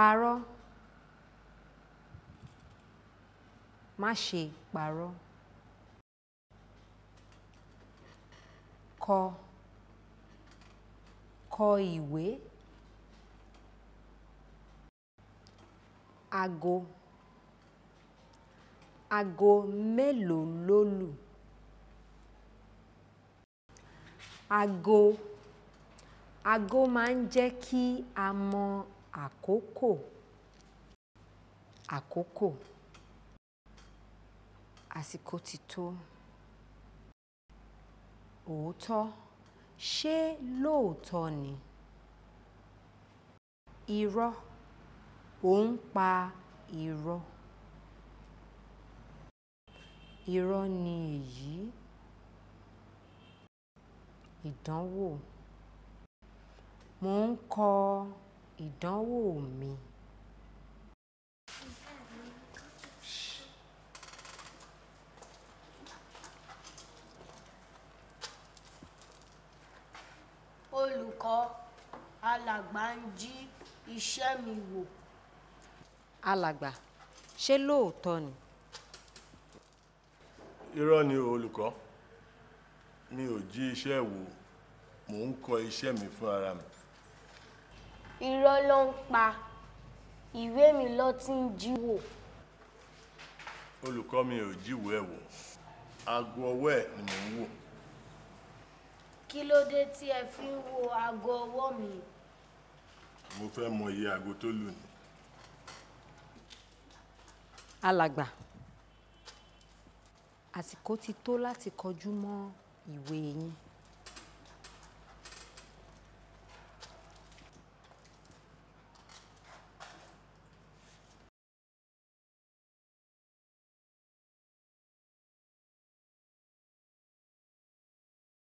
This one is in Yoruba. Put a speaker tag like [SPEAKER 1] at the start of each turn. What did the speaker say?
[SPEAKER 1] Parọ́. Má ṣe parọ́. Kọ. Kọ ìwé. Ago. Ago mélòó ló lù? Ago. Ago máa ń jẹ́ kí a mọ àkókò. Àkókò. Àsìkò ti tó. Òótọ́. Ṣé lóòótọ́ ni? Irọ́. Ò ń pa irọ́. Irọ́ ni èyí. Ìdánwò. Mò ń kọ ìdánwò mi.
[SPEAKER 2] Olùkọ́, alàgbà ń jí iṣẹ́ mi wò.
[SPEAKER 1] Alàgbà, ṣé lóòótọ́ ni?
[SPEAKER 3] Irọ́ ni o, olùkọ́. Mi ò jí iṣẹ́ wò, mò ń kọ iṣẹ́ mi fún ara mi.
[SPEAKER 2] Irọ́ ló ń pa, ìwé mi ló ti ń jí wò.
[SPEAKER 3] Olùkọ́, mi ò jíwèé ẹ̀ wò, aago ọwọ́ ẹ̀ ni mò ń wò.
[SPEAKER 2] Kí ló dé tí ẹ fi ń wo aago ọwọ́ mi?
[SPEAKER 3] Mo fẹ́ mọ iye aago tó lù ní.
[SPEAKER 1] Alàgbà, àsìkò ti tó láti kọjú mọ́ ìwé yín.